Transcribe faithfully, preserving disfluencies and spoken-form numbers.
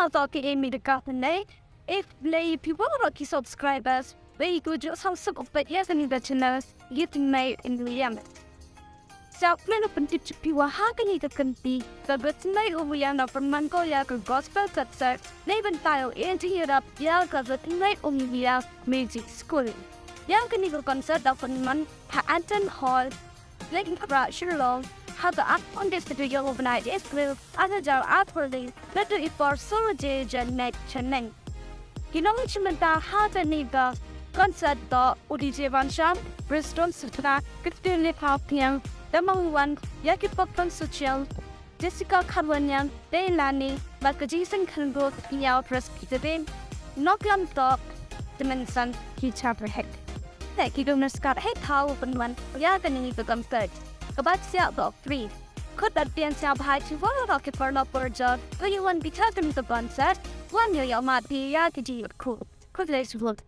Ïa to ki ei mi da ka pynlei. If lei phi wan ki subscribers, ba i ku ju sam suk u peit ïa kane ka channel, ïa tynrai um ïa. Sa kmen u pyntip phi wa ha kane ka kynti, ka tynrai um ïa na pynman ko ïa ka gospel concert, nei ban tayo ïa ti ïa rap ïa ka tynrai um ïa music school. Ïa kane ka concert da pynman ha Anton Hall, Lake Kra Shillong, ha ka arphew khyndai tarik u bnai April, ar hajar arphew lai, naduh i por soo baje janmiet shaneng. Ki nongshim bynta ha kane ka concert toh u D J Vansham, Bristol Sutra, Christine Lepha Piang, Damang Wan, Yaki Pokron Suchiang, Jessica Kharwaniang, Deilani, bad ka Jason Khango, Piaw Presbyterian, Noklam Top, Dimension, ki Chapter Head. Te ki dum na skar hek thaw pynwan ïa kane ka concert. Ka bat siap dok free. Khut dat pian siap bha ki wala ki parna porjot. Ka ïa wan bicha kane ka concert. Wan ïa ïa mat ïa ki ji khut. Khut lei sibut.